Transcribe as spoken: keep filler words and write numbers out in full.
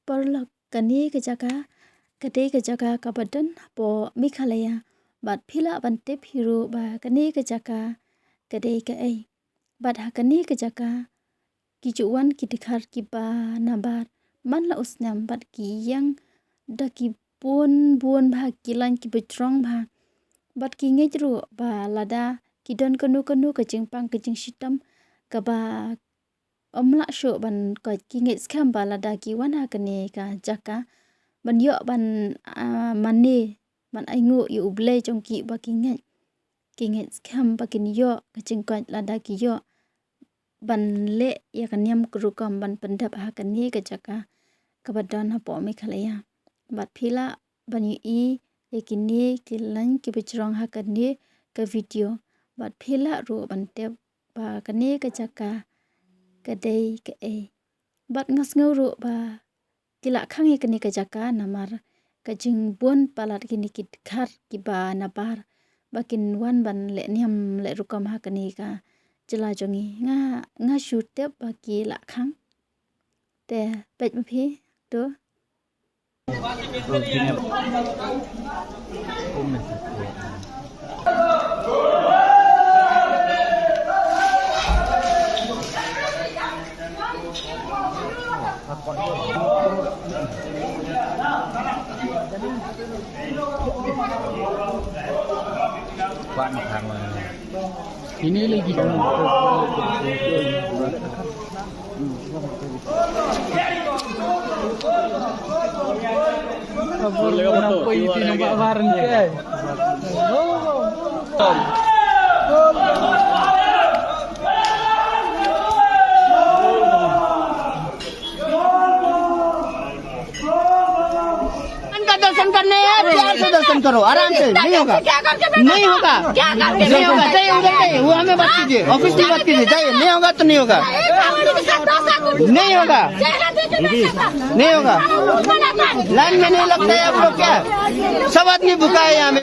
Paralok, kane ka jaka ka dei ka jaka kaba don hapoh Meghalaya, bad phi lah ban tip hi ruh ba kane ka jaka ka dei kaei. Bad ha kane ka jaka ki ju wan ki dkhar kiba nabar man la u snem, bad ki ïeng da ki bun bun bha, ki lain kiba jrong bha. Bad ki ngeit ruh ba lada ki don kano kano ka jingpang ka jingshitom kaba ym lah shuh ban koit, ki ngeit skhem ba lada ki wan ha kane ka jaka ban ïoh ban, ah, mane, ban ainguh ïa U Blei jong ki ba ki ngeit. Ki ngeit skhem ba kin ïoh ka jingkoit lada ki ïoh ban leh ïa ka niam ka rukom ban pyndep ha kane ka jaka kaba don hapoh Meghalaya. Bad phi lah ban ïohi ïa kine ki lain kiba jrong ha kane ka video. Bad phi lah ruh ban tip ba kane ka jaka ka dei kaei. Bad nga sngew ruh ba ki la khang ïa kane ka jaka namar ka jingbun palat kine ki dkhar kiba nabar ba kin wan ban leh niam leh rukom ha kane ka jylla jong ngi. Nga, nga shu tip ba ki la khang. Te peit ma phi to. Ini lagi. इनका दर्शन करने हैं, प्यार से दर्शन करो, आराम से। नहीं होगा, नहीं होगा, नहीं होगा। जाइए, उधर जाइए, वो हमें बात कीजिए, ऑफिस में बात कीजिए। जाइए, नहीं होगा तो नहीं होगा, नहीं होगा, नहीं होगा। लाइन में नहीं लगता है आप लोग क्या? सब आदमी भूखा है यहाँ में।